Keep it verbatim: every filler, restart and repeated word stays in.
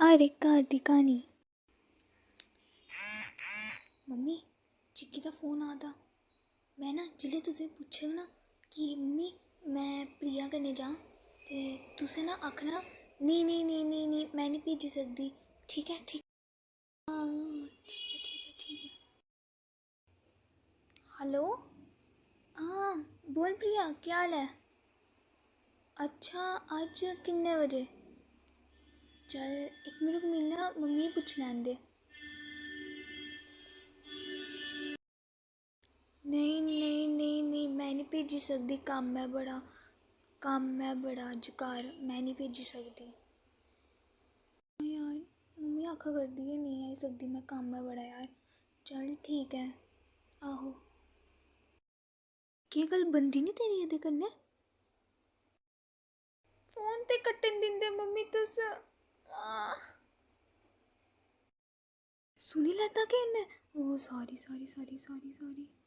हर इक घर दी क्हानी। मम्मी, चिक्की दा फोन आ दा। में ना जिसलै तुसें पुच्छग ना कि मम्मी, में प्रिया कन्नै जां, ते तुसें ना आखना, "नेईं, नेईं, नेईं, नेईं, नेईं, में निं भेजी सकदी।" ठीक ऐ, ठीक। हां, ठीक ऐ, ठीक ऐ, ठीक ऐ। हेलो, हां, बोल प्रिया, केह् हाल ऐ? अच्छा, अज्ज किन्ने बजे? चल, इक मिनट, मिगी ना मम्मी गी पुच्छी लैन दे। नेईं, नेईं, नेईं, नेईं, में निं भेजी सकदी, कम्म ऐ बड़ा, कम्म ऐ बड़ा अज्ज घर, में निं भेजी सकदी। यार, मम्मी आखा करदी ऐ, "नेईं आई सकदी में, कम्म ऐ बड़ा यार।" चल ठीक ऐ। आहो। केह् गल्ल बनदी निं तेरी एह्दे कन्नै? फोन ते कट्टन दिंदे मम्मी तुस। आह। सुनी लैता केह् इन्नै? Oh, sorry, sorry, sorry, sorry, sorry।